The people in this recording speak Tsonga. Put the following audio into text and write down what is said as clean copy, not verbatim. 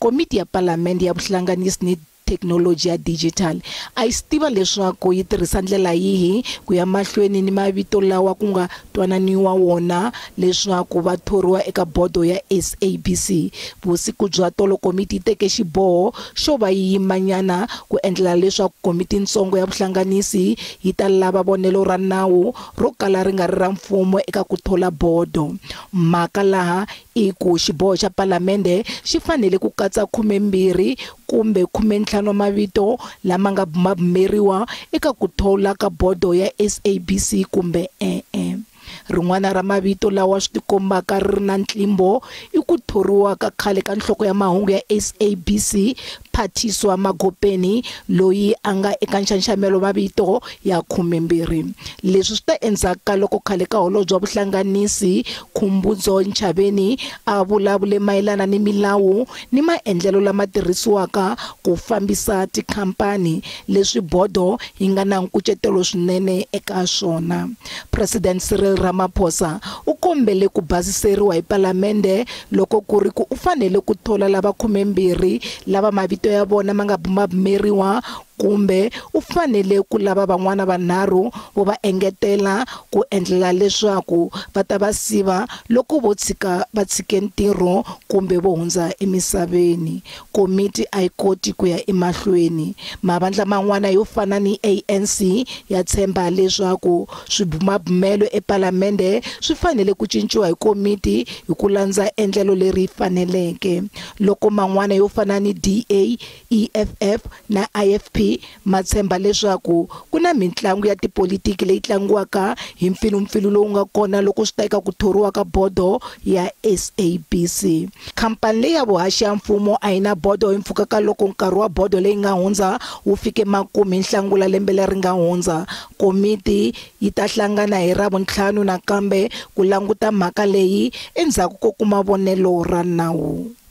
Komiti ya Palamende ya Vuhlanganisi ni Thekinoloji ya Dijitali a yi si tiva leswaku yi tirhisa ndlela yihi ku ya mahlweni ni mavito lawa ku nga twananiwa wona leswaku va thoriwa eka bodo ya SABC. Vusiku bya tolo komiti yi teke xiboho xo va yi yimanyana ku endlela leswaku komitintsongo ya vuhlanganisi yi ta lava vonelo ra nawu ro kala ri nga ri ra mfumo eka ku thola bodo. Mhaka laha i ku xiboho xa Palamende xi fanele ku katsa 12 kumbe 15 wa mavito lama nga bumabumeriwa eka ku thola ka bodo ya SABC kumbe e-e. Rin'wana ra mavito lawa swi tikombaka ri ri na ntlimbo i ku thoriwa ka khale ka nhloko ya mahungu ya SABC Phathiswa Magopeni loyi a nga eka nxanxamelo mavito ya 12. Leswi swi ta endzhaku ka loko khale ka holobye wa vuhlanganisi Khumbudzo Ntshavheni a vulavule mayelana ni milawu ni maendlelo lama tirhisiwaka ku fambisa tikhampani leswi bodo yi nga na nkucetelo swinene eka swona. President Cyril Ramaphosa u kombele ku basiseriwa hi Palamende loko ku ri ku u fanele ku thola lava 12 lava mavito ya vona ma nga bumabumeriwa kumbe u fanele ku lava van'wana vanharhu vo va engetela ku endlela leswaku va ta va siva loko vo tshika va tshike ntirho kumbe vo hundza emisaveni. Komiti a yi koti ku ya emahlweni. Mavandla man'wana yo fana ni ANC ya tshemba leswaku swibumabumelo ePalamende swi fanele ku cinciwa hi komiti hi ku landza endlelo leri faneleke. Loko man'wana yo fana ni DA, EFF na IFP ma tshemba leswaku ku na mitlangu ya tipolitiki leyi tlangiwaka hi mpfilumpfilu lowu nga kona loko swi ta eka ku thoriwa ka bodo ya SABC. Khampani leyi ya vuhaxi ya mfumo a yi na bodo hi mpfhuka ka loko nkarhi wa bodo leyi nga hundza wu fike makumu hi Nhlangula lembe leri nga hundza. Komiti yi ta hlangana hi Ravuntlhanu nakambe ku languta mhaka leyi endzhaku ko kuma vonelo ra nawu.